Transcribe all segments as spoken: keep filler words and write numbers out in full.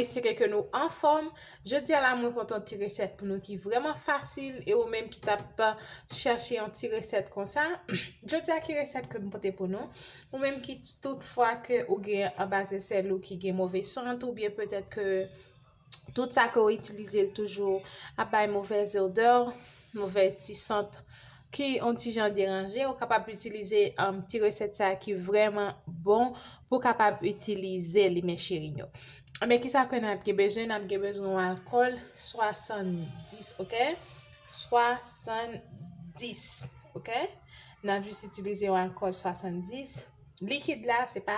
Espere ke nou anfòm. Jodi a la, mwen pote yon ti resèt pou nou ki vrèman fasil, e ou menm ki t ap chèche yon ti resèt konsa, jodi a ki resèt ke m pote pou nou? Ou menm ki toutfwa ke ou gen anba zesèl ou ki gen move sant, oubyen petèt ke tout sa ke w itilize l toujou ap bay movèz odè, movèz ti sant ki yon ti jan deranje, ou kapab itilize, um, ti resèt sa ki vrèman bon pou w kapab itilize li, mes chéries yo. Men kisa ke n ap gen bezwen? N ap gen bezwen yon alkòl swasanndis, oke? Swasanndis, oke? N ap jis itilize yon alkòl swasanndis. Likid la, se pa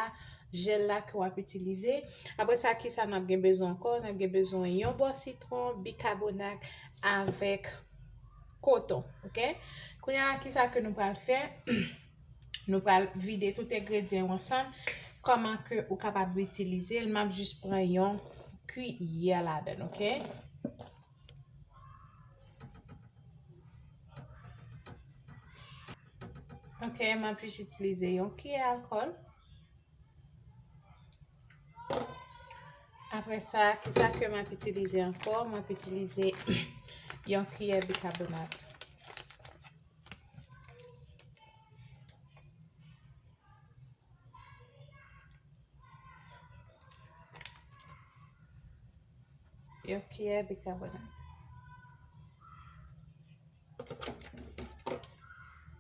jèl la ke w ap itilize. Apre sa, kisa n ap gen bezwen ankò? N ap gen bezwen yon bò sitwon, bikabonat avèk koton, oke? Kounye a la, kisa ke nou pral fè? Nou pral vide tout engredyan yo ansanm. Kòman ke ou kapab itilize l? M ap jis pran yon kiyè ladan l, oke? Oke, m ap jis itilize yon kiyè alkòl. Apre sa, kisa ke m ap itilize ankò? M ap itilize yon kiyè bikabonat. Yon kiyè bikabonat.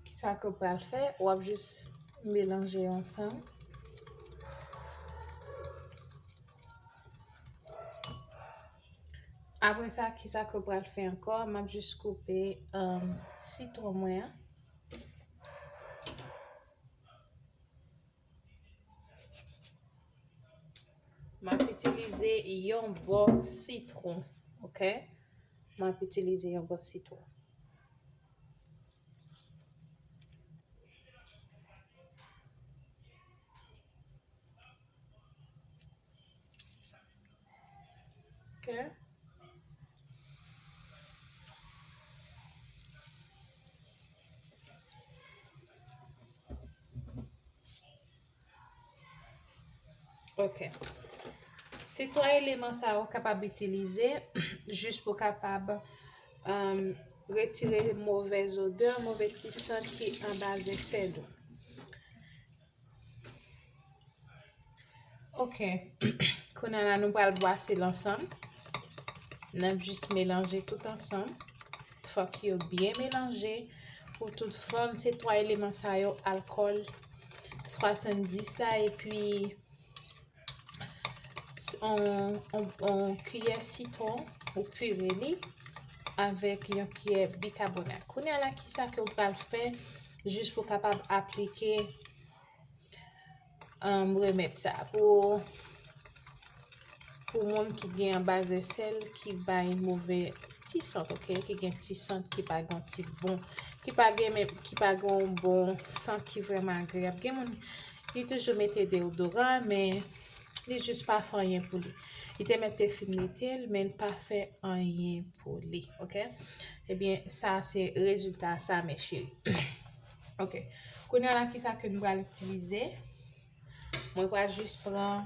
Kisa ke w pral fè? W ap jis melanje yo ansanm. Apre sa, kisa ke w pral fè ankò? M ap jis koupe, um, sitwon mwen an. M ap itilize yon bò sitwon, oke? M ap itilize yon bò sitwon. Oke. Oke. Se twa eleman sa yo w kapab itilize jis pou kapab, um, retire movèz odè, move ti sant ki anba zesèl ou. Oke. Kounye a la, nou pral bwase l ansanm. N ap jis melanje tout ansanm. Fòk yo byen melanje pou tout fòm. Se twa eleman sa yo, alkòl swasanndis la, epi on, on, on kiyè sitwon ou pire li avèk yon kiyè bikabonat. Kounye a la, kisa ke w pral fè jis pou kapab aplike, um, remèd sa pou, pou moun ki gen anba zesèl ki bay move ti sant, oke? Ki gen ti sant ki pa gen ti bon, ki pa gen menm, ki pa gen yon bon sant ki vrèman agreyab. Gen moun ki toujou mete deodoran, men li jis pa fè anyen pou li. Li te mèt te fin mete l, men l pa fè anyen pou li, oke? Ebyen, sa se rezilta sa, mes chéries. Oke. Kounye a la, kisa ke m pral itilize? Mwen pral jis pran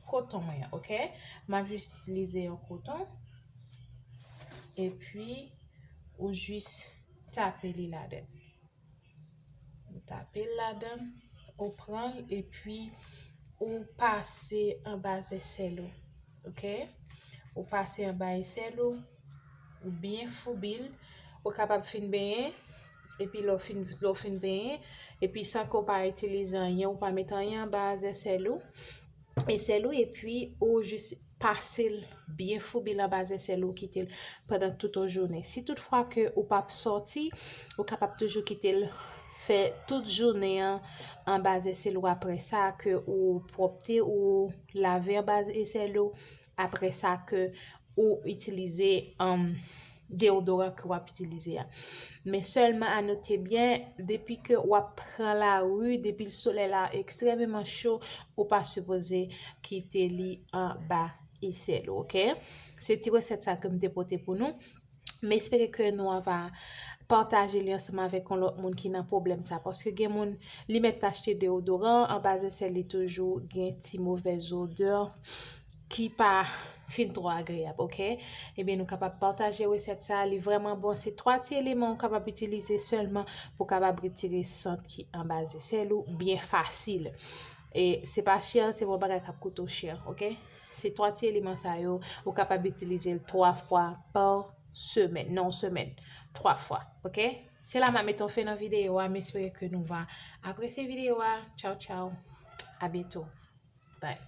koton mwen an, oke? M ap jis itilize yon koton. Epi, ou jis tape li ladan. Ou tape l ladan, ou pran l, epi ou pase anba zesèl ou, oke? Ou pase anba esèl ou, ou byen foubi l, ou kapab fin benyen, epi lè w fin, lè w fin benyen, epi san ke w pa itilize anyen, ou pa met anyen anba zesèl ou, esèl ou, epi ou jis pase l byen foubi l anba zesèl ou, kite l pandan tout yon jounen. Si toutfwa ke ou p ap sòti, ou kapab toujou kite l fè tout jounen an anba zesèl ou. Apre sa, ke ou pwòpte, ou lave anba zesèl ou. Apre sa, ke ou itilize, um, deodoran ke w ap itilize a. Men sèlman anote byen, depi ke w ap pran lari, depi solèy la ekstrèmeman cho, ou pa sipoze kite li anba esèl ou, oke? Se ti resèt sa ke m te pote pou nou. M espere ke nou ava pataje li ansanm avèk yon lòt moun ki nan pwoblèm sa, paske gen moun, li mèt achte deodoran, anba zesèl li toujou gen ti movèz odè. ki pa fin twò agreyab, ok? Ebyen, nou kapab pataje resèt sa, li vrèman bon. Se twa ti eleman ou kapab itilize sèlman pou kapab retire sant ki anba zesèl ou byen fasil. E se pa chè, se pa yon bagay k ap koute w chè, ok? Se twa ti eleman sa yo, ou kapab itilize l twa fwa pa semèn, nan yon semèn, twa fwa, ok? Se la m ap mete yon fen nan videyo a, m espere ke nou va apresye videyo a. Tchaw, tchaw. A byento. Bye.